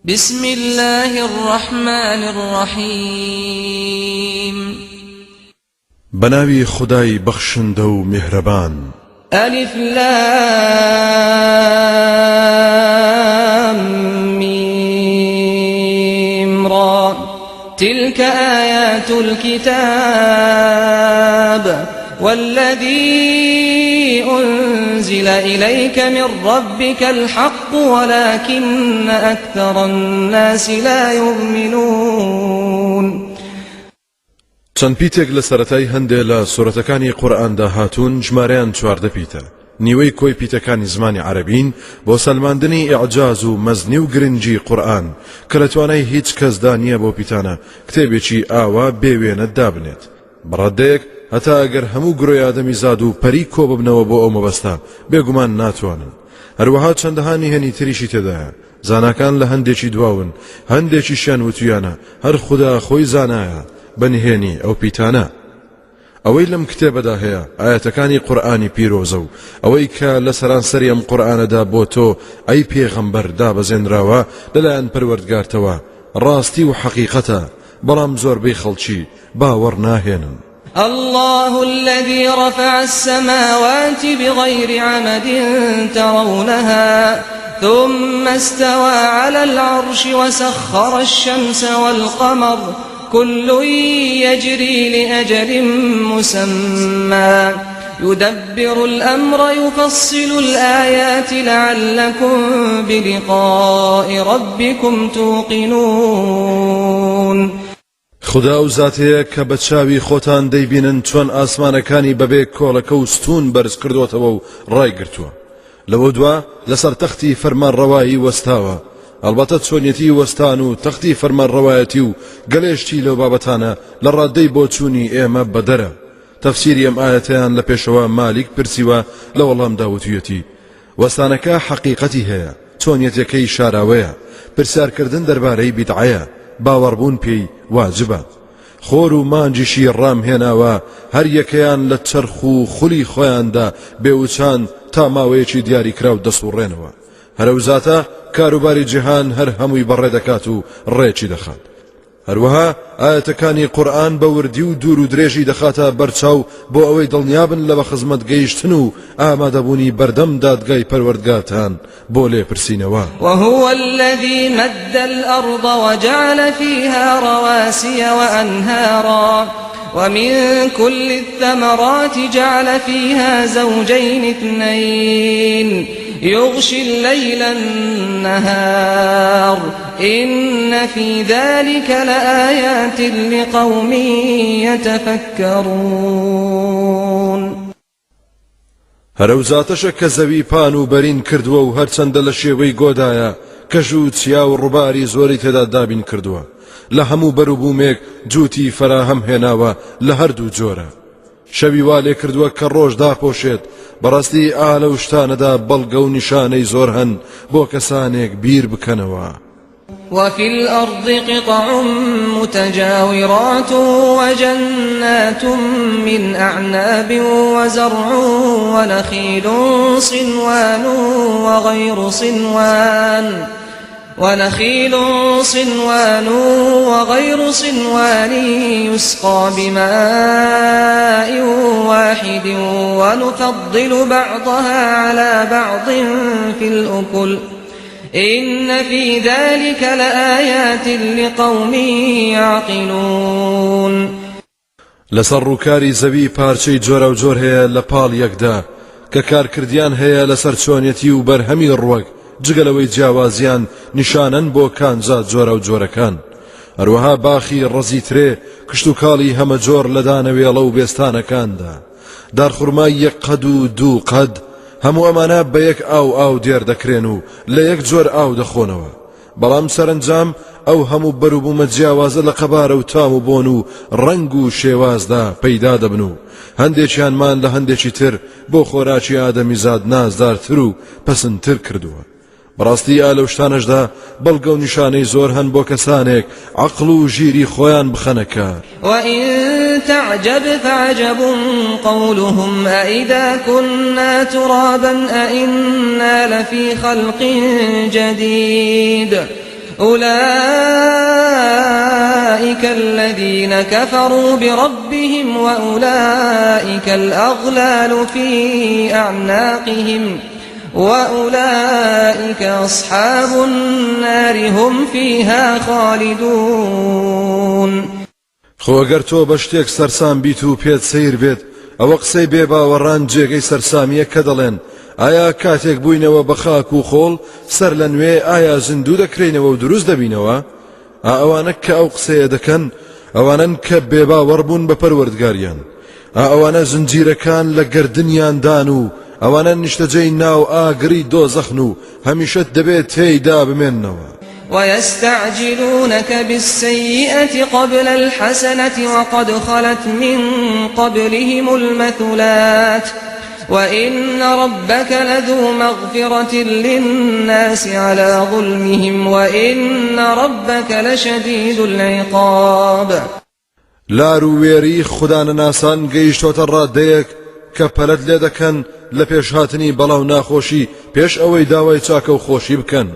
بسم اللە الرحمن الرحیم. بەناوی خودای بەخشندە و میهرەبان. الف لام میم را تلک آیات الکتاب والذی أنزل إلیک من ربک الحق ولکن أکثر الناس لا یؤمنون. چەند پیتێک لە سەرەتای هەندێ لە سورەتەکانی قورئاندا هاتوون ژمارەیان 14 پیتە، نیوەی کۆی پیتەکانی زمانی عەرەبین بۆ سەلماندنی ئیعجاز و مەزنی و گرنگی قورئان کە لە توانای هیچ کەسدا نییە بەو پیتانە کتێبێکی ئاوا بێ وێنە دابنێت بە ڕاددەیەک هەتا ئەگەر هەموو گرۆی ئادەمیزاد و پەری کۆببنەوە بۆ ئەو مەبەستە بێگومان ناتوانن هەروەها چەندەها نهێنی تریشی تێدایە زاناکان لە هەندێکی دواون هەندێکیشیان وتویانە هەر خودا خۆی زانایە بە نهێنی ئەو پیتانە. ئەوەی لەم کتێبەدا هەیە ئایەتەکانی قورئانی پیرۆزە و ئەوەی کە لە سەرانسەری ئەم قورئانەدا بۆ تۆ ئەی پێغەمبەر دابەزێنراوە لەلایەن پەروەردگارتەوە ڕاستی و حەقیقەتە بەڵام زۆربەی خەڵکی باوەڕ ناهێنن. اللە الذی رفع السماوات بغیر عمد ترونها ثم استوی علی العرش وسخر الشمس والقمر كل يجري لأجل مسمى يدبر الأمر يفصل الآيات لعلكم بلقاء ربكم توقنون. خودا ئەو زاتەیە کە بە چاوی خۆتان دەیبینن چۆن ئاسمانەکانی بەبێ کۆڵەکە و ستوون بەرز کردۆتەوە و ڕایگرتووە لەوەودوا لەسەر تەختی فەرمانڕەوایی وەستاوە، ئەڵبەتە چۆنیەتی وەستان و تەختی فەرمانڕەوایەتی و گەلێ شتی لەو بابەتانە لە ڕاددەی بۆچوونی ئێمە بەدەرە. تەفسیری ئەم ئایەتەیان لە پێشەوا مالیک پرسیوە لە وەڵامدا وتویەتی، وەستانەکە حەقیقەتی هەیە، چۆنیەتیەکەی شاراوەیە، پرسیارکردن دەربارەی بیدعەیە، باوەڕبوون پێی واجبە. خۆر و مانگیشی ڕامهێناوە هەر یەکەیان لە چەرخ و خولی خۆیاندا بێوچان تا ماوەیەکی دیاریکراو دەسوڕێنەوە. هەر ئەو زاتە کاروباری جیهان هەر هەمووی بەڕێ دەکات و ڕێکی دەخات. هەروەها ئایەتەکانی قورئان بە وردی و دوور و درێژی دەخاتە بەرچاو بۆ ئەوەی دڵنیابن لە بەخزمەت گەیشتن و ئامادەبوونی بەردەم دادگای پەروەردگارتان بۆ لێپرسینەوە. وهو الذی مد الأرض وجعل فیها رواسی وأنهارا ومن كل الثمرات جعل فیها زوجین اثنین یغشی اللیل النهار إن في ذلك لآیات لقوم یتفکرون. هەر ئەو زاتەشە کە زەوی پان و بەرین کردووە و هەرچەندە لە شێوەی گۆدایە کەژ و چیا و ڕووباری زۆری تێدا دابین کردووە لە هەموو بەروبوومێک جووتی فەراهەم هێناوە لە هەردوو جۆرە شەوی وا لێ کردووە کە ڕۆژ داپۆشێت بەڕاستی ئا لەو شتانەدا بەڵگە و نیشانەی زۆر هەن بۆ کەسانێک بیر بکەنەوە. وفی الأرض قطع متجاورات وجنات من أعناب وزرع ونخیل صنوان وغیر صنوان ونخیل صنوان وغیر صنوان یسقی بماء واحد ونفضل بعضها علی بعض فی الأکل إن في ذلك لآیات لقوم یعقلون. لەسەر ڕووکاری زەوی پارچەی جۆراوجۆر هەیە لە پاڵ یەکدا کە کارکردیان هەیە لەسەر چۆنیەتی و بەرهەمی ڕوەک جگە لەوەی جیاوازیان نیشانەن بۆ کانزا جۆراوجۆرەکان هەروەها باخی ڕەزی ترێ کشتوکاڵی هەمەجۆر لە دانەوێڵە و بێستانەکاندا دارخورمای یەک قەد و دوو قەد، هەموو ئەمانە بە یەک ئاو ئاودێر دەکرێن و لە یەک جۆر ئاو دەخۆنەوە، بەڵام سەرەنجام ئەو هەموو بەروبوومە جیاوازە لە قەبارە و تام و بۆن و ڕەنگ و شێوازدا پەیدا دەبن و هەندێکیانمان لە هەندێکی تر بۆ خۆراکی ئادەمیزاد نازدارتر و پەسندتر کردووە. بەڕاستی ئا لەو شتانەشدا بەڵگە و نیشانەی زۆر هەن بۆ کەسانێک عەقڵ و ژیری خۆیان بخەنە کار. وَإِن تَعْجَبْ فَعَجَبٌ قَوْلُهُمْ أَإِذَا كُنَّا تُرَابًا أَإِنَّا لَفِي خَلْقٍ جَدِيدٍ. أولئك الذين كفروا بربهم وأولئك الأغلال في أعناقهم وأولئك أصحاب النار هم فيها خالدون. خۆ گەر تۆ بە شتێک سەرسام بیت و پێت سەیر بێت، ئەوە قسەی بێباوەڕان جێگەی سەرسامییە کە دەڵێن، ئایا کاتێک بووینەوە بە خاک و خۆڵ سەر لە نوێ ئایا زیندوو دەکرێینەوە و دروست دەبینەوە؟ ئا ئەوانە کە ئەو قسەیە دەکەن ئەوانەن کە بێباوەڕ بوون بە پەروەردگاریان، ئا ئەوانە زنجیرەکان لە گەردنیاندان و ئەوانە نیشتەجێی ناو ئاگری دۆزەخن و هەمیشە دەبێت تێیدا بمێننەوە. ويستعجلونك بالسيئة قبل الحسنة وقد خلت من قبلهم المثلات وإن ربك لذو مغفرة للناس على ظلمهم وإن ربك لشديد العقاب. لار و وێری خودانەناسان گەیشتۆتە ڕادەیەک کە پەلەت لێ دەکەن لە پێشهاتنی بەڵا و ناخۆشی پێش ئەوەی داوای چاکە و خۆشی بکەن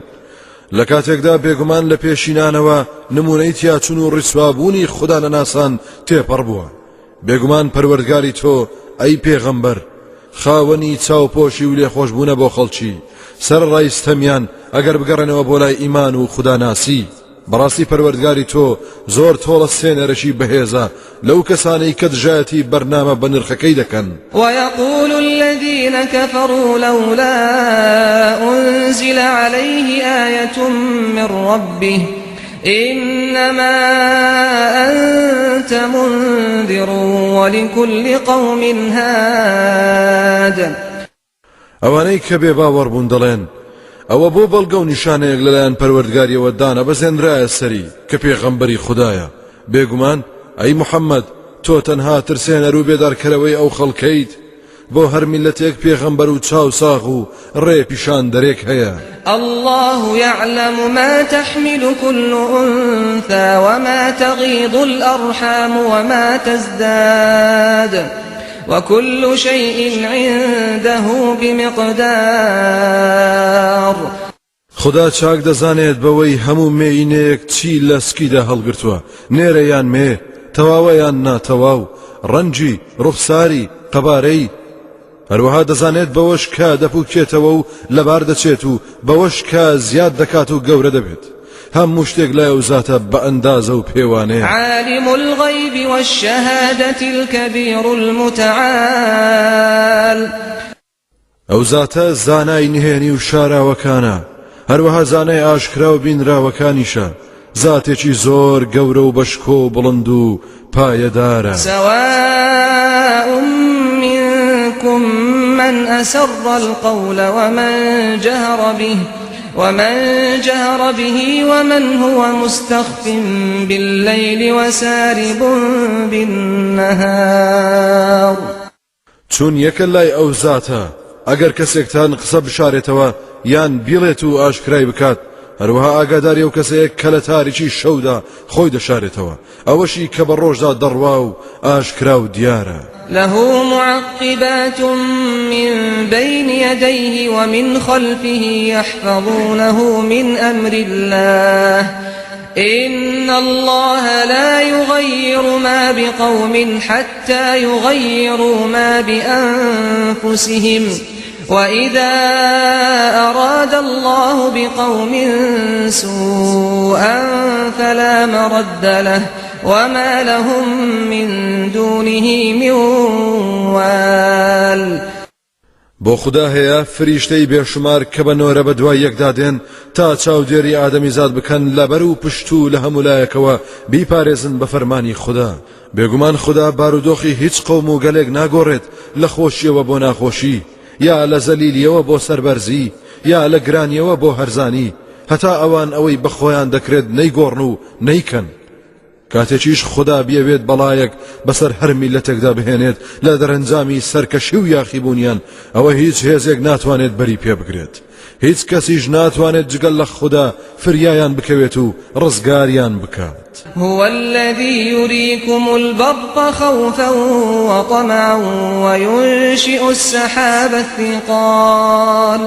لە کاتێکدا بێگومان لە پێشینانەوە نمونەی تیاچون و ڕیسوابوونی خودانەناسان تێپەڕ بووە بێگومان پەروەردگاری تۆ ئەی پێغەمبەر خاوەنی چاوپۆشی و لێخۆشبوونە بۆ خەڵکی سەرەڕای ستەمیان ئەگەر بگەڕێنەوە بۆ لای ئیمان و خوداناسی بەڕاستی پەروەردگاری تۆ زۆر تۆڵە سێنەرەکی بەهێزە لەو کەسانەی کە دژایەتی بەرنامە بەنرخەکەی دەکەن. ويقول الذين كفروا لولا أنزل عليه آية من ربه إنما أنت منذر ولكل قوم هاد. ئەوانەی کە بێ باوەڕ بوون دەڵێن، ئەوە بۆ بەڵگە و نیشانەیەک لەلایەن پەروەردگاریەوە دانەبەزێنرایە سەری کە پێغەمبەری خودایە، بێگومان ئەی محەممەد تۆ تەنها ترسێنەر و بێدارکەرەوەی ئەو خەڵکەیت، بۆ هەر میللەتێک پێغەمبەر و چاوساغ و ڕێ پیشاندەرێک هەیە. اللە یعلم ما تحمل كل انثی وما تغیض الارحام وما تزداد وكل شیء عنده بمقدار. خودا چاک دەزانێت بەوەی هەموو مێینەیەک چی لە سکیدا هەڵگرتووە، نێرە یان مێ، تەواوە یان ناتەواو، ڕەنگی، ڕوخساری، قەبارەی، هەروەها دەزانێت بەوەش کە دەپوکێتەوە و لەبار دەچێت و بەوەش کە زیاد دەکات و گەورە دەبێت. هەموو شتێک لای ئەو زاتە بە ئەندازە و پێوانەیە. عالم الغیب والشهادة الکبیر المتعال. ئەو زاتە زانای نهێنی و شاراوەکانە، هەروەها زانای ئاشکرا و بینراوەکانیشە، زاتێکی زۆر گەورە و بەشکۆ و بڵند و پایەدارە. سواء منكم من أسر القول ومن جهر به ومن جهر به ومن هو مستخف بالليل وسارب بالنهار. چون یەکە لای ئەو زاتە ئەگەر کەسێکتان قسە بشارێتەوە یان بیڵێت و ئاشکرای بکات، هەروەها ئاگاداری ئەو کەسەیە کە لە تاریکی شەودا خۆی دەشارێتەوە، ئەوەشی کە بە ڕۆژدا دەڕوا و ئاشکرا و دیارە. له معقبات من بین یدیه ومن خلفه یحفظونه من امر الله إن الله لا يغير ما بقوم حتى يغيروا ما بأنفسهم وإذا أراد الله بقوم سوءا فلا مرد له وما لهم من دونه من وال. بۆ خودا هەیە فریشتەی بێشومار کە بە نۆرە بە دوای یەکدا دێن تا چاودێری ئادەمیزاد بکەن لەبەر و پشت و لە هەموو لایەکەوە بیپارێزن بە فەرمانی خودا. بێگومان خودا بارودۆخی هیچ قەوم و گەلێک ناگۆڕێت لە خۆشیەوە بۆ ناخۆشی یا لە زەلیلیەوە بۆ سەربەرزی یا لە گرانیەوە بۆ هەرزانی هەتا ئەوان ئەوەی بە خۆیان دەکرێت نەیگۆڕن و نەیکەن. کاتێکیش خودا بیەوێت بەڵایەک بەسەر هەر میللەتێکدا بهێنێت لە دەرەنجامی سەرکەشی و یاخیبوونیان، ئەوە هیچ هێزێک ناتوانێت بەری پێ بگرێت، هیچ کەسیش ناتوانێت جگە لە خودا فریایان بکەوێت و ڕزگاریان بکات. هو الذی یریکم البرق خوفا وطمعا وینشئ السحاب الثقال.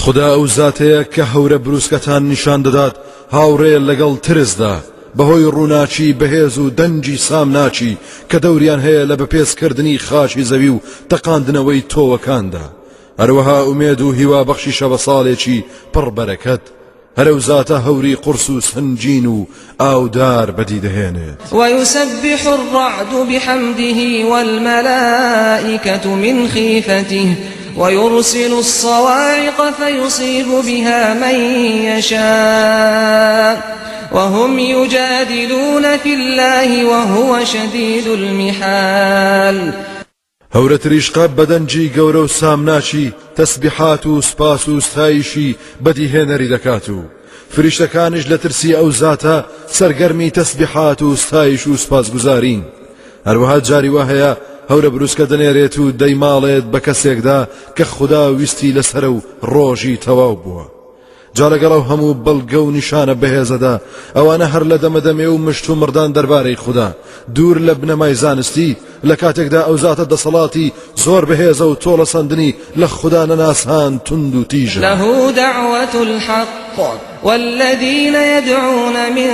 خودا ئەو زاتەیە کە هەورە بروسکەتان نیشان دەدات هاوڕێ لەگەڵ ترسدا، بەهۆی ڕووناکی بەهێز و دەنگی سامناکی کە دەوریان هەیە لە بەپێزکردنی خاکی زەوی و تەقاندنەوەی تۆوەکاندا، هەروەها ئومێد و هیوابەخشیشە بە ساڵێکی پڕ بەرەکەت. هەر ئەو زاتە هەوری قورس و سەنگین و ئاودار بەدی دەهێنێت. ويسبح الرعد بحمده والملائكة من خيفته ويرسل الصواعق فيصيب بها من يشاء وهم يجادلون في الله وهو شديد المحال. هەورە تریشقە بە دەنگی گەورە و سامناکی تەسبیحات و سوپاس و ستایشی بەدیهێنەری دەکات و فریشتەکانیش لە ترسی ئەو زاتە سەرگەرمی تەسبیحات و ستایش و سوپاسگوزارین. هەروەها جاری وا هەیە هەورە بروسکە دەنێرێت و دەیماڵێت بە کەسێکدا کە خودا ویستی لەسەرە و ڕۆژی تەواو بووە. جا لەگەڵ ئەو هەموو بەڵگە و نیشانە بەهێزەدا ئەوانە هەر لە دەمەدەمێ و مشت و مڕدان دەربارەی خودا دوور لە بنەمای زانستی لە کاتێکدا ئەو زاتە دەسەڵاتی زۆر بەهێزە و تۆڵەسەندنی لە خودا نەناسان توند و تیژە. له دعوة الحق والذين يدعون من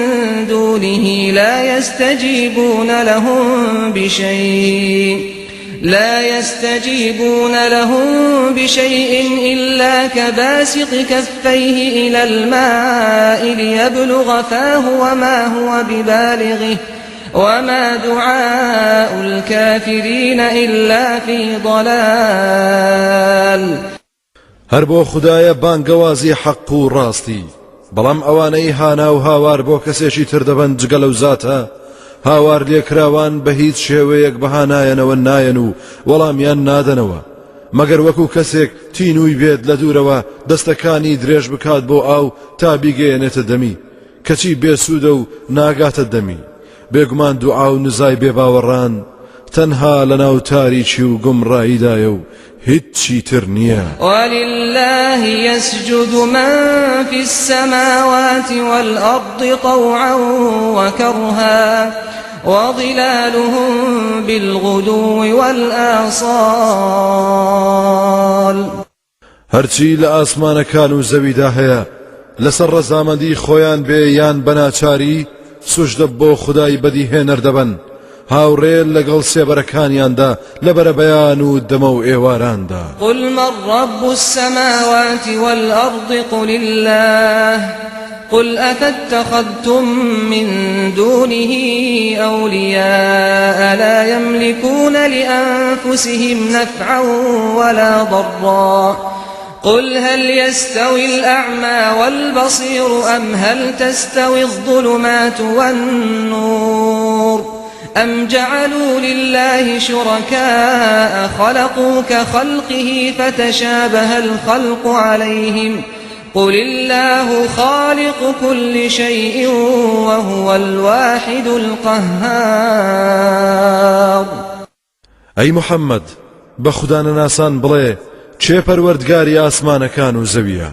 دونه لا يستجيبون لهم بشيء لا يستجيبون لهم بشيء إلا كباسط كفيه إلى الماء ليبلغ فاه وما هو ببالغه وما دعاء الكافرين إلا في ضلال. هەر بۆ خودایە بانگەوازی حەق و ڕاستی، بەڵام ئەوانەی هانا و هاوار بۆ کەسێکی تر دەبەن جگە لەو زاتە، هاوار لێکراوان بە هیچ شێوەیەک بە هانایەنەوە نایەن و وەڵامیان نادەنەوە، مەگەر وەکو کەسێک تینووی بێت لە دوورەوە دەستەکانی درێژ بکات بۆ ئاو تا بیگەیەنێتە دەمی، کەچی بێسوودە و ناگاتە دەمی. بێگومان دوعا و نزای بێباوەڕان تەنها لەناو تاریکی و گومڕاییدایە و هیچی تر نییە. ولله يسجد من في السماوات والأرض طوعا وكرها وظلالهم بالغدو والآصال. هەرچی لە ئاسمانەکان و زەویدا هەیە لەسەر ڕەزامەندی خۆیان بێ یان بەناچاری سوجدە بۆ خودای بەدیهێنەر دەبەن هاوڕێ لەگەڵ سێبەرەکانیاندا لە بەرەبەیان و دەمە و ئێواراندا. قل من رب السماوات والأرض قل الله قل أفاتخذتم من دونه أولياء لا يملكون لأنفسهم نفعا ولا ضرا قل هل يستوي الأعمى والبصير أم هل تستوي الظلمات والنور أم جعلوا لله شركاء خلقوا كخلقه فتشابه الخلق عليهم قل الله خالق كل شيء وهو الواحد القهار. ئەی محەممەد بە خودانەناسان بڵێ کێ پەروەردگاری ئاسمانەکان و زەویە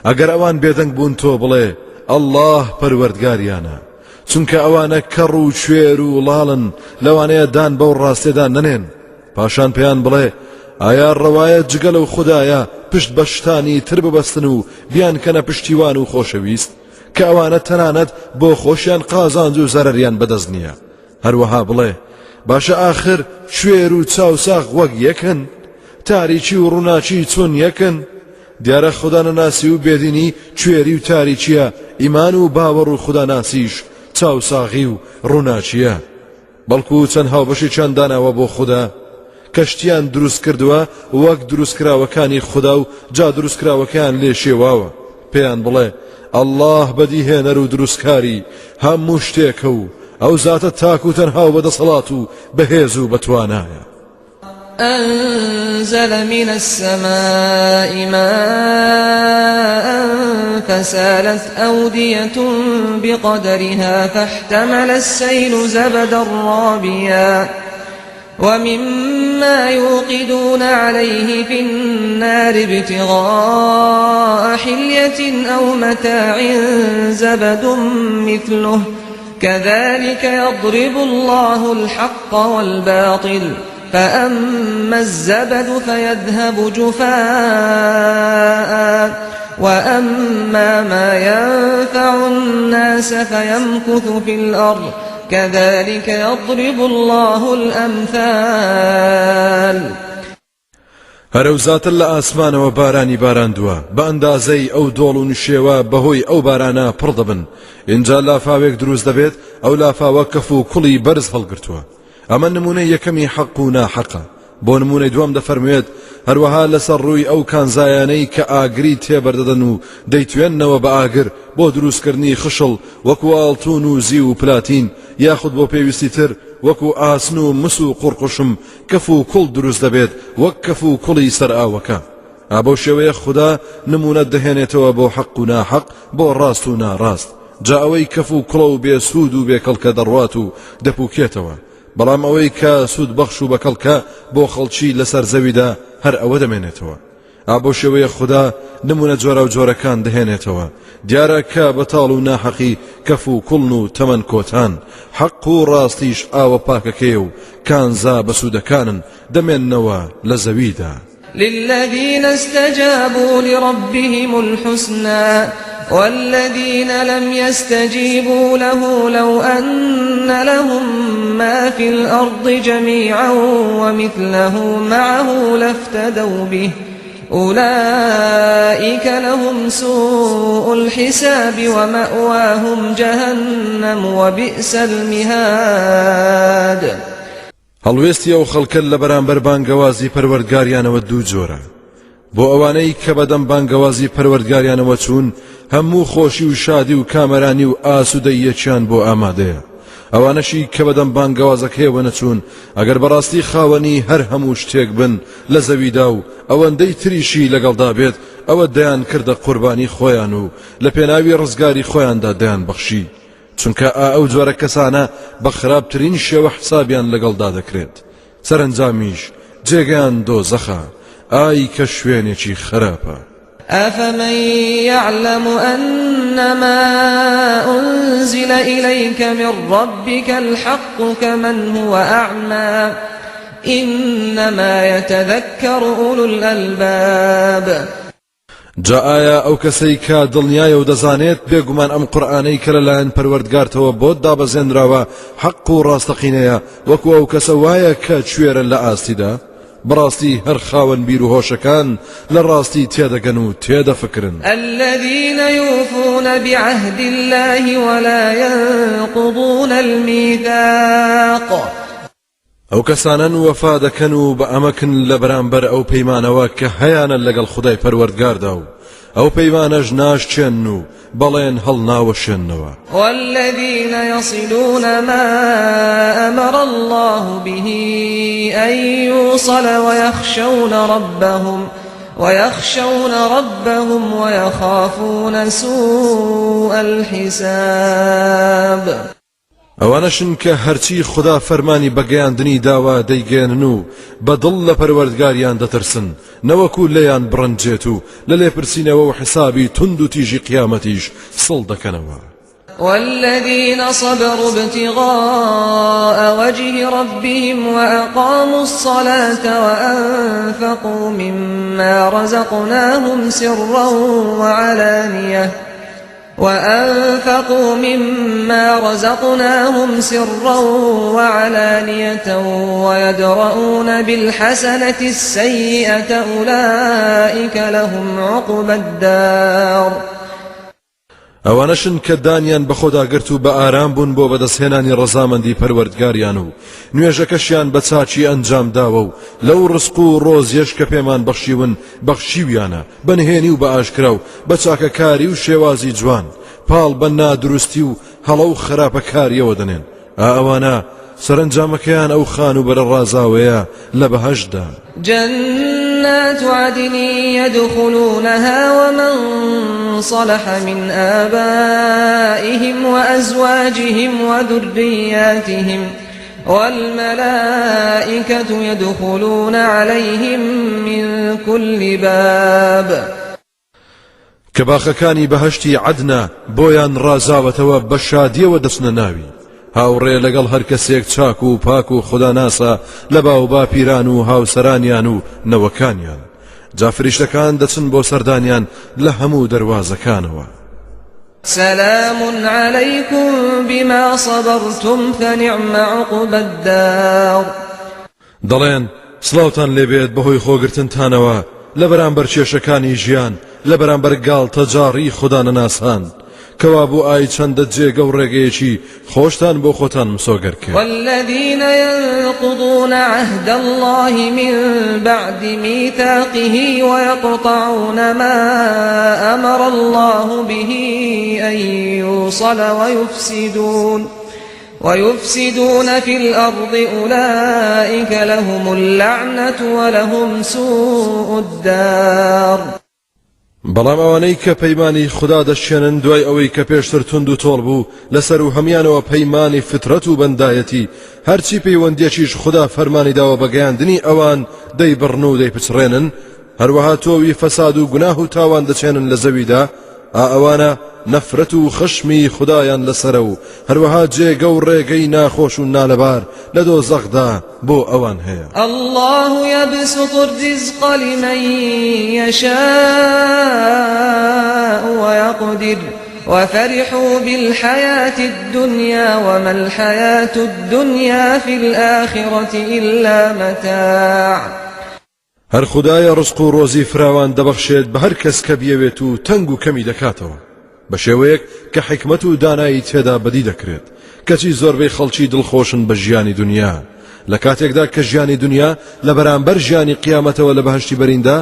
ئەگەر ئەوان بێدەنگ بوون تۆ بڵێ ئەڵڵاه پەروەردگاریانە چونکە ئەوانە کەڕ و کوێر و ڵاڵن لەوانەیە دان بەو ڕاستێدا نەنێن پاشان پێیان بڵێ ئایا ڕەوایە جگە لەو خودایە پشت بە شتانی تر ببەستن و بیانکەنە پشتیوان و خۆشەویست کە ئەوانە تەنانەت بۆ خۆشیان قازانج و زەرەریان بەدەست نییە هەروەها بڵێ باشە ئاخر کوێر و چاوساغ وەک یەکن تاریکی و ڕووناکی چۆن یەکن دیارە خودانەناسی و بێدینی کوێری و تاریکیە ئیمان و باوەڕ و خوداناسیش چاوساغی و ڕووناکیە بەڵکو چەند هاوبەشێکیان داناوە بۆ خودا کە شتیان دروست کردووە وەک دروستکراوەکانی خودا و جا دروستکراوەکەیان لێ شێواوە پێیان بڵێ ئەڵڵاه بەدیهێنەر و دروستکاری هەموو شتێکە و ئەو زاتە تاک و تەنها و بەدەسەڵات و بەهێز و بەتوانایە. أنزل من السماء ماء فسالت أودية بقدرها فاحتمل السيل زبدا رابيا ومما يوقدون عليه في النار ابتغاء حلية أو متاع زبد مثله كذلك يضرب الله الحق والباطل فأما الزبد فيذهب جفاء. وأما ما ينفع الناس فيمكث في الأرض كذلك يضرب الله الأمثال. هەر ئەو زاتە لە ئاسمانەوە بارانی باراندووە بە ئەندازەی ئەو دۆڵ و نشێوە بەهۆی ئەو بارانە پڕ دەبن، ئینجا لافاوێک دروست دەبێت، ئەو لافاوە کەف و کوڵی بەرز هەڵگرتووە. ئەمە نمونەی یەکەمی حەق و ناحەقە. بۆ نمونەی دووەم دەفەرموێت، هەروەها لەسەر ڕووی ئەو کانزایانەی کە ئاگری تێبەردەدەن و دەیتوێننەوە بە ئاگر بۆ دروستکردنی خشڵ وەکو ئاڵتون و زیو و پلاتین یاخود بۆ پێویستی تر وەکو ئاسن و مس و قوڕقوشم کەف و کوڵ دروست دەبێت وەک کەف و کوڵی سەر ئاوەکە. ئا بەو شێوەیە خودا نمونە دەهێنێتەوە بۆ حەق و ناحەق بۆ ڕاست و ناڕاست جا ئەوەی کەف و کوڵە و بێ سوود و بێ کەڵکە دەڕوات و دەپوکێتەوە بەڵام ئەوەی کە سوود بەخش و بەکەڵکە بۆ خەڵکی لەسەر زەویدا هەر ئەوە دەمێنێتەوە. ئا بەو شێوەیە خودا نمونە جۆراوجۆرەکان دەهێنێتەوە دیارە کە بەتاڵ و ناحەقی کەف و کوڵن و تەمەن کۆتان حەق و ڕاستیش ئاوە پاکەکەیە و کانزا بەسوودەکانن دەمێننەوە لە زەویدا. للذین استجابوا لربهم الحسنى والذین لم يستجيبوا له لو أن لهم ما في الأرض جميعا ومثله معه لافتدوا به أولئك لهم سوء الحساب ومأواهم جهنم وبئس المهاد. هەڵوێستی ئەو خەڵکە لە بەرامبەر بانگەوازی پەروەردگاریانەوە دوو جۆرە، بۆ ئەوانەی کە بەدەم بانگەوازی پەروەردگاریانەوە چوون هەموو خۆشی و شادی و کامەرانی و ئاسوودەییەکیان بۆ ئامادەیە، ئەوانەشی کە بەدەم بانگەوازەکەیەوە نەچوون ئەگەر بەڕاستی خاوەنی هەر هەموو شتێک بن لە زەویدا و ئەوەندەی تریشی لەگەڵدا بێت ئەوە دەیانکردە قوربانی خۆیان و لە پێناوی ڕزگاری خۆیاندا دەیانبەخشی. چونکە ئا ئەو جۆرە کەسانە بە خراپترین شێوە حسابیان لەگەڵدا دەکرێت سەرەنجامیش جێگەیان دۆزەخە ئای کە شوێنێکی خراپە. أفمن يعلم أنما أنزل إليك من ربك الحق كمن هو أعمى إنما يتذكر أولو الألباب. جا ئایا ئەو کەسەی کە دڵنیایە و دەزانێت بێگومان ئەم قورئانەی کە لەلایەن پەروەردگارتەوە بۆت دابەزێنراوە حەق و ڕاستەقینەیە وەکو ئەو کەسە وایە کە کوێرە لە ئاستیدا؟ بەڕاستی هەر خاوەن بیر و هۆشەکان لە ڕاستی تێدەگەن و تێدەفکرن. الذین یوفون بعهد الله ولا ینقضون المیثاق. ئەو کەسانەن وەفا دەکەن و بە ئەمەکن لە بەرامبەر ئەو پەیمانەوە کە هەیانە لەگەڵ خودای پەروەردگاردا و ئەو پەیمانەش ناشکێنن و بەڵێن هەڵناوەشێننەوە. والذین یصلون ما امر الله به ان یوصل ویخشون ربهم ویخشون ربهم ویخافون سوء الحساب. ئەوانەشن کە هەرچی خودا فەرمانی بە گەیاندنی داوە دەیگەیەنن و بە دڵ لە پەروەردگاریان دەترسن نەوەکو لێیان بڕەنجێت و لە لێپرسینەوە و حسابی توند و تیژی قیامەتیش سڵ دەکەنەوە. والذین صبروا ابتغاء وجه ربهم وأقاموا الصلاة وأنفقوا مما رزقناهم سرا وعلانية وأنفقوا مما رزقناهم سرا وعلانية ويدرؤون بالحسنة السيئة أولئك لهم عقبى الدار. ئەوانەشن کە دانیان بەخۆدا گرت و بە ئارام بوون بۆ بەدەستهێنانی ڕەزامەندی پەروەردگاریان و نوێژەکەشیان بە چاکی ئەنجام داوە و لەو ڕزق و ڕۆزیەش کە پێمان بەخشیون بەخشیویانە بە نهێنی و بە ئاشکرا و بە چاکەکاری و شێوازی جوان پاڵ بە نادروستی و هەڵە و خراپەکاریەوە دەنێن، ئا ئەوانە سەرەنجامەکەیان ئەو خانووبەرە ڕازاوەیە لە بەهەشتدا. جنات عدن يدخلونها ومن صلح من آبائهم وأزواجهم وذرياتهم والملائكة يدخلون عليهم من كل باب. کە باخەکانی بەهەشتی عەدنە بۆیان ڕازاوەتەوە بە شادیەوە دەچنە ناوی، هاوڕێ لەگەڵ هەر کەسێک چاک و پاک و خوداناسە لە باوباپیران و هاوسەرانیان و نەوەکانیان. جا فریشتەکان دەچن بۆ سەردانیان لە هەموو دەروازەکانەوە. سلام علیکم بما صبرتم فنعم عقبی الدار. دەڵێن، سڵاوتان لێبێت بەهۆی خۆگرتنتانەوە لە بەرامبەر کێشەکانی ژیان، لە بەرامبەر گاڵتەجاڕی خودانەناسان، کەوابوو ئای چەندە جێگە و ڕێگەیەکی خۆشتان بۆ خۆتان مسۆگەر کرد. والذین ينقضون عهد الله من بعد ميثاقه ويقطعون ما أمر الله به أن يوصل ويفسدون ويفسدون في الأرض أولئك لهم اللعنة ولهم سوء الدار. بەڵام ئەوانەی کە پەیمانی خودا دەشکێنن دوای ئەوەی کە پێشتر توند و تۆڵ بوو لەسەر و هەمیانەوە پەیمانی فترەت و بەندایەتی هەرچی پەیوەندیەکیش خودا فەرمانی داوە بە گەیاندنی ئەوان دەیبڕن و دەیپچڕێنن هەروەها تۆوی فەساد و گوناه و تاوان دەچێنن لە زەویدا ئا ئەوانە نەفرەت و خشمی خودایان لەسەرە و هەروەها جێگە و ڕێگەی ناخۆش و نالەبار لە دۆزەخدا بۆ ئەوان هەیە. اللە یبسط الرزق لمن یشاء ویقدر وفرحوا بالحیاة الدنیا وما الحیاة الدنیا فی الآخرة إلا متاع. هەر خودایە ڕزق و ڕۆزی فراوان دەبەخشێت بە هەر کەس کە بیەوێت و تەنگ و کەمی دەکاتەوە بە شێوەیەک کە حیکمەت و دانایی تێدا بەدی دەکرێت کەچی زۆربەی خەڵکی دڵخۆشن بە ژیانی دونیا لە کاتێکدا کە ژیانی دونیا لە بەرامبەر ژیانی قیامەتەوە لە بەهەشتی بەریندا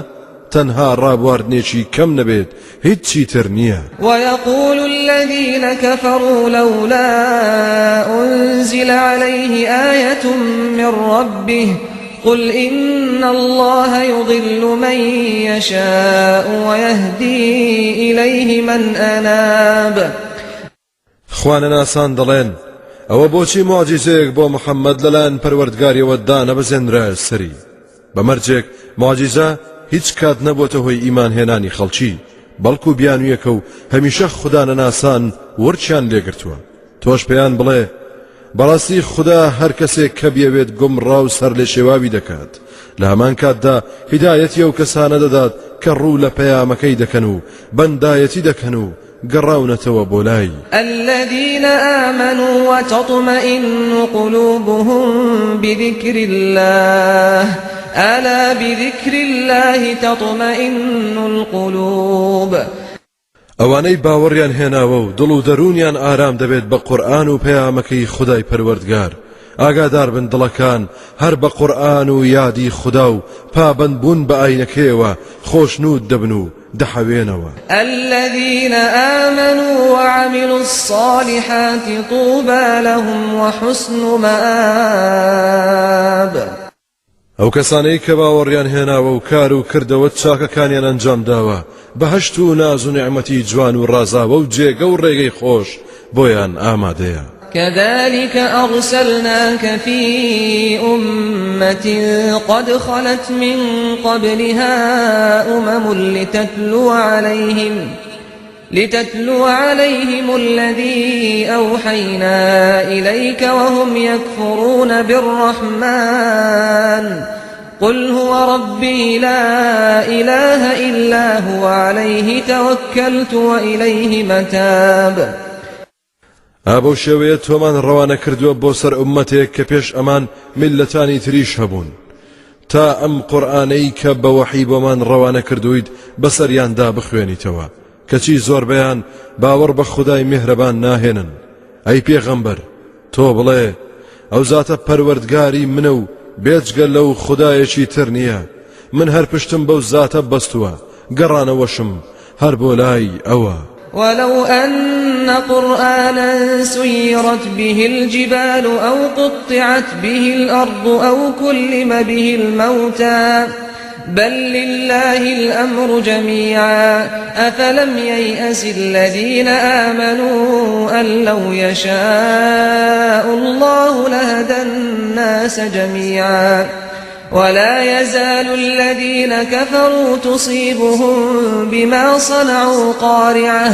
تەنها ڕابواردنێکی کەم نەبێت هیچی تر نییە. ويقول الذين كفروا لولا أنزل عليه آية من ربه قل إن الله يضل من يشاء ويهدي إليه من أناب. خوانەناسان دەڵێن، ئەوە بۆچی موعجیزەیەک بۆ محەممەد لەلایەن پەروەردگاریەوە دانەبەزێنرایە سەری؟ بە مەرجێک موعجیزە هیچ کات نەبووەتە هۆی ئیمانهێنانی خەڵکی، بەڵکو بیانوویەکە و هەمیشە خودانەناسان ورچیان لێگرتووە. تۆش پێیان بڵێ، بەڕاستی خودا هەر کەسێک کە بیەوێت گومڕا و سەرلێشێواوی دەکات، لە هەمان کاتدا هیدایەتی ئەو کەسانە دەدات کە ڕوو لە پەیامەکەی دەکەن و بەندایەتی دەکەن و گەڕاونەتەوە بۆ لای. الذین آمنوا وتطمئن قلوبهم بذکر اللە الا بذکر اللە تطمئن القلوب. ئەوانەی باوەڕیان هێناوە و دڵ و دەروونیان ئارام دەبێت بە قورئان و پەیامەکەی خودای پەروەردگار، ئاگادار بن دڵەکان هەر بە قورئان و یادی خودا و پابەندبوون بە ئاینەکەیەوە خۆشنوود دەبن و دەحەوێنەوە. الذین آمنوا وعملوا الصالحات طوبی لهم وحسن مآب. ئەو کەسانەی کە باوەڕیان هێناوە و کار و کردەوە چاکەکانیان ئەنجام داوە بەهەشت و ناز و نیعمەتی جوان و ڕازاوە و جێگە و ڕێگەی خۆش بۆیان ئامادەیە. كذلك أرسلناك في أمة قد خلت من قبلها أمم لتتلو عليهم لتتلو عليهم الذي أوحينا إليك وهم يكفرون بالرحمن قل هو ربي لا إله إلا هو عليه توكلت وإليه متاب. ئا بەو شێوەیە تۆمان ڕەوانە کردووە بۆ سەر ئوممەتێک کە پێش ئەمان میللەتانی تریش هەبوون تا ئەم قورئانەی کە بە وەحی بۆمان ڕەوانە کردوویت بەسەریاندا بخوێنیتەوە کەچی زۆربەیان باوەڕ بە خودای میهرەبان ناهێنن ئەی پێغەمبەر تۆ بڵێ ئەو زاتە پەروەردگاری منە و بێجگە لەو خودایەکی تر نییە من هەر پشتم بەو زاتە بەستووە گەڕانەوەشم هەر بۆ لای ئەوە. ولو أن قرآنا سيرت به الجبال أو قطعت به الأرض أو كلم به الموتى بل لله الأمر جميعا أفلم ييأس الذين آمنوا أن لو يشاء الله لهدى الناس جميعا ولا يزال الذين كفروا تصيبهم بما صنعوا قارعة.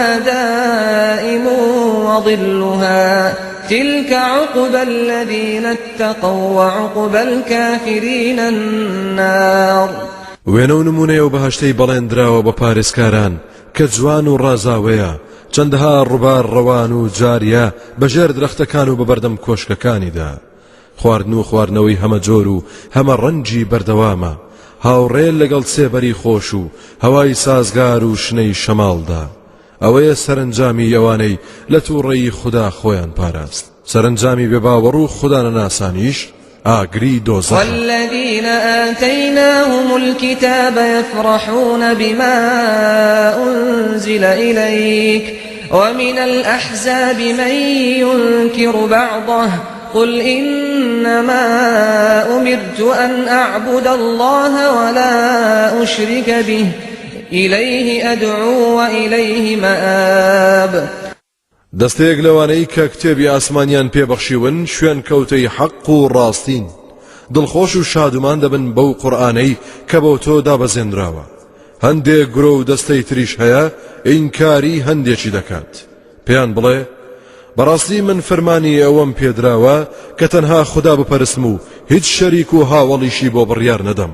أكلها دائم وظلها تلك عقبى الذين اتقوا وعقبى الكافرين النار. وێنە و نموونەی ئەو بەهەشتەی بەڵێن دراوە بە پارێزکاران کە جوان و ڕازاوەیە، چەندەها ڕووبار ڕەوان و جاریە بە ژێر درەختەکان و بە بەردەم کۆشکەکانیدا. خواردن و خواردنەوەی هەمەجۆر و هەمە ڕەنگی بەردەوامە، هاوڕێ لەگەڵ سێبەری خۆش و هەوای سازگار و شنەی شەماڵدا. ئەوەیە سەرەنجامی ئەوانەی لە تووڕەیی خودا خۆیان پاراست، سەرەنجامی بێباوەڕ و خودانەناسانیش ئاگری دۆزەخە. والذین آتیناهم الکتاب یفرحون بما انزل الیک ومن الأحزاب من ينكر بعضه قل إنما أمرت أن أعبد الله ولا أشرك به إليه أدعو وإليه مآب. دەستەیەک لەوانەی کە کتێبی ئاسمانیان پێ بەخشیون شوێنکەوتەی حەق و ڕاستین، دڵخۆش و شادومان دەبن بەو قورئانەی کە بۆ تۆ دابەزێنراوە، هەندێک گرۆ و دەستەی تریش هەیە ئینکاری هەندێکی دەکات. پێیان بڵێ، بەڕاستی من فەرمانی ئەوەم پێدراوە کە تەنها خودا بپەرستم و هیچ شەریک و هاوەڵیشی بۆ بڕیار نەدەم،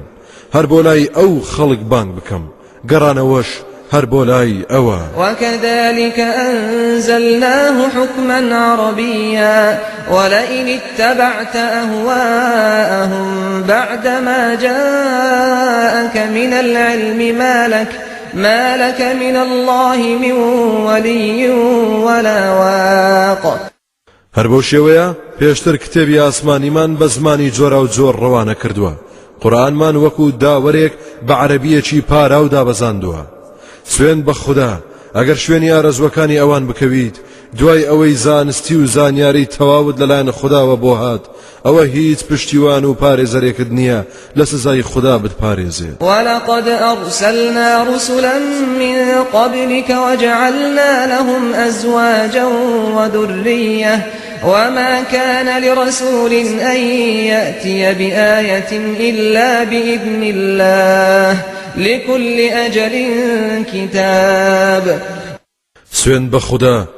هەر بۆ لای ئەو خەڵک بانگ بکەم، گەڕانەوەش هەر بۆ لای ئەوە. وكذلك أنزلناه حكما عربيا ولئن اتبعت أهواءهم بعدما جاءك من العلم ما لك ما لك من الله من ولي ولا واق. هەر بەو شێوەیە پێشتر کتێبی ئاسمانیمان بە زمانی جۆراوجۆر ڕەوانە کردووە، قورئانمان وەکو داوەرێک بە عەرەبییەکی پاراو دابەزاندووە. سوێند بە خودا ئەگەر شوێنی ئارەزووەکانی ئەوان بکەویت دوای ئەوەی زانستی و زانیاری تەواوت لەلایەن خوداوە بۆ هات ئەوە هیچ پشتیوان و پارێزەرێکت نییە لە سزای خودا بتپارێزێت. ولقد أرسلنا رسلا من قبلك وجعلنا لهم أزواجا وذرية وما كان لرسول أن يأتي بآية إلا بإذن الله لكل أجل كتاب. سوێند بە خودا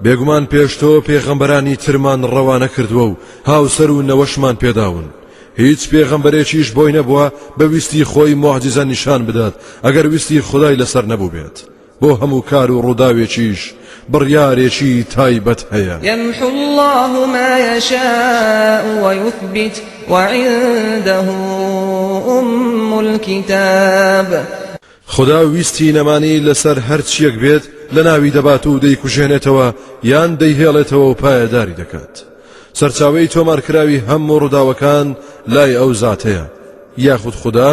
بێگومان پێش تۆ پێغەمبەرانی ترمان ڕەوانە کردووە و هاوسەر و نەوەشمان پێداون هیچ پێغەمبەرێکیش بۆی نەبووە بە ویستی خۆی موعجیزە نیشان بدات ئەگەر ویستی خودای لەسەر نەبووبێت بۆ هەموو کار و ڕووداوێکیش بڕیارێکی تایبەت هەیە. يمحو الله ما يشاء ويثبت وعنده أم الكتاب. خودا ویستی نەمانی لەسەر هەر چیەک بێت لەناوی دەبات و دەیکوژێنێتەوە یان دەیهێڵێتەوە و پایەداری دەکات. سەرچاوەی تۆمارکراوی هەموو ڕووداوەکان لای ئەو زاتەیە. یاخود خودا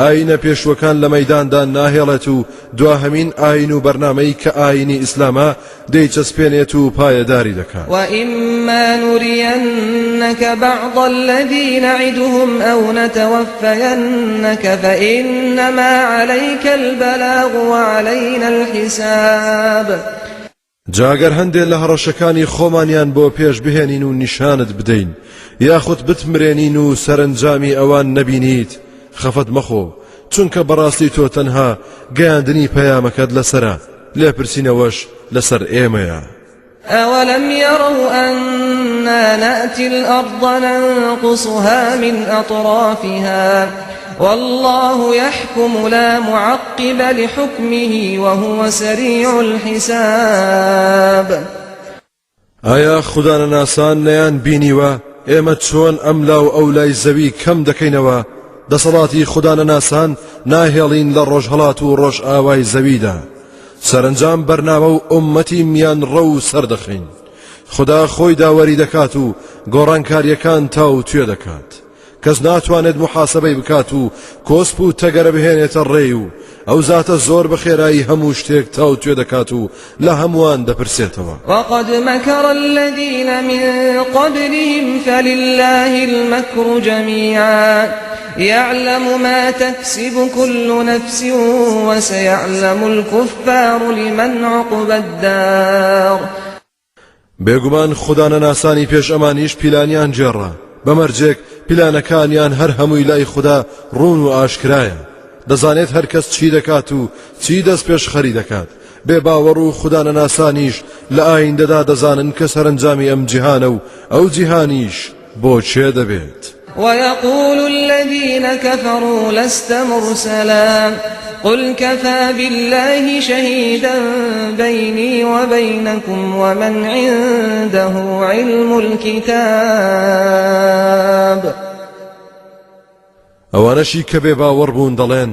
ئایینە پێشووەکان لە مەیداندا ناهێڵێت و دواهەمین ئایین و بەرنامەی کە ئایینی ئیسلامە دەیچەسپێنێت و پایەداری دەکات. وإما نرینک بعض الذی نعدهم أو نتوفینک فإنما علیک البلاغ وعلینا الحساب. جا گەر هەندێ لە هەڕەشەکانی خۆمانیان بۆ پێش بهێنین و نیشانت بدەین یاخود بتمرێنین و سەرەنجامی ئەوان نەبینیت خەفەت مەخۆ چونکە بەڕاستی تۆ تەنها گەیاندنی پەیامەکەت لەسەرە لێپرسینەوەش لەسەر ئێمەیە. أولم يروا أنا نأتي الأرض ننقصها من أطرافها والله يحكم لا معقب لحكمه وهو سريع الحساب. ئایا خودانەناسان نەیان بینیوە ئێمە چۆن ئەملا و ئەولای زەوی کەم دەکەینەوە دەسەڵاتی خودانەناسان ناهێڵین لە ڕۆژهەڵات و ڕۆژئاوای زەویدا سەرەنجام بەرنامە و ئوممەتی میانڕەو سەردەخەین خودا خۆی داوەری دەکات و گۆڕانکاریەکان تاوتوێ دەکات کەس ناتوانێت موحاسەبەی بکات و کۆسپ و تەگەرە بهێنێتە ڕێی و ئەو زاتە زۆر بە خێرایی هەموو شتێک تاوتوێ دەکات و لە هەمووان دەپرسێتەوە. وقد مكر الذين من قبلهم فلله المكر جميعا يعلم ما تكسب كل نفس وسيعلم الكفار لمن عقبى الدار. بێگومان خودانەناسانی پێش ئەمانیش پیلانیان گێڕا، بە مەرجێک پیلانەکانیان هەر هەمووی لای خودا ڕوون و ئاشکرایە، دەزانێت هەر کەس چی دەکات و چی دەستپێشخەری دەکات، بێ باوەڕ و خودانەناسانیش لە ئایندەدا دەزانن کە سەرەنجامی ئەم جیهانە و ئەو جیهانیش بۆ کێ دەبێت. ويقول الذين كفروا لست مرسلا قل كفى بالله شهيدا بيني وبينكم ومن عنده علم الكتاب. ئەوانەشی کە بێ باوەڕ بوون دەڵێن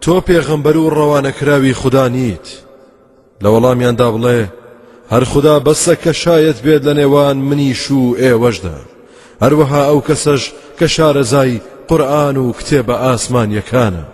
تۆ پێغەمبەر و ڕەوانەکراوی خودا نیت. لە وەڵامیاندا بڵێ هەر خودا بەسە کە شایەت بێت لە نێوان منیش و ئێوەشدا، هەروەها ئەو کەسەش کە شارەزای قورئان و کتێبە ئاسمانیەکانە.